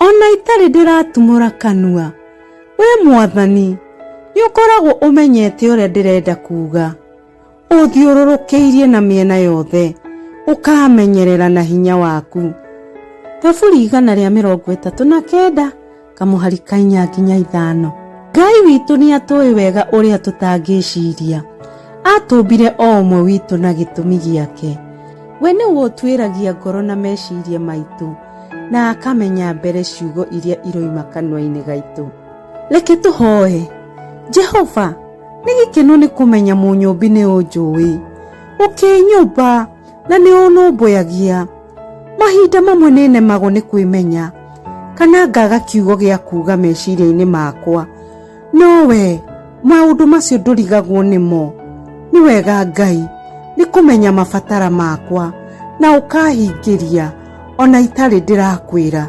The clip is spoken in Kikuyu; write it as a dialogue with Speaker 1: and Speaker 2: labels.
Speaker 1: Ona itarĩ ndĩratumũra kanua, we Mwathani, nĩ ũkoragwo ũmenyete ũrĩa ndĩrenda kuuga. Ũthiũrũrũkĩirie na mĩena yothe, ũkamenyerera na hinya waku. Thaburi 139 kamũhari ka 4 nginya 5. Ngai witũ nĩ atũĩ wega ũrĩa tũtangĩciria. Atũmbire o ũmwe witũ na gĩtũmi gĩake. We nĩwe ũtuĩragia ngoro na meciria maitũ na akamenya mbere ciugo iria iroima kanua-inĩ gaitũ. Reke tũhoe. Jehova, nĩ gĩkeno nĩ kũmenya mũnyũmbi nĩ ũnjũĩ. Ũkĩnyũmba na nĩ ũnũmbũyagia. Mahinda mamwe nĩ nemagwo nĩ kwĩmenya kana ngaga kiugo gĩa kuuga meciria-inĩ makwa. No we maũndũ macio ndũrigagwo nĩmo. Nĩ wega Ngai nĩ kũmenya mabatara makwa na ũkahingĩria ona itarĩ ndĩrakwĩra.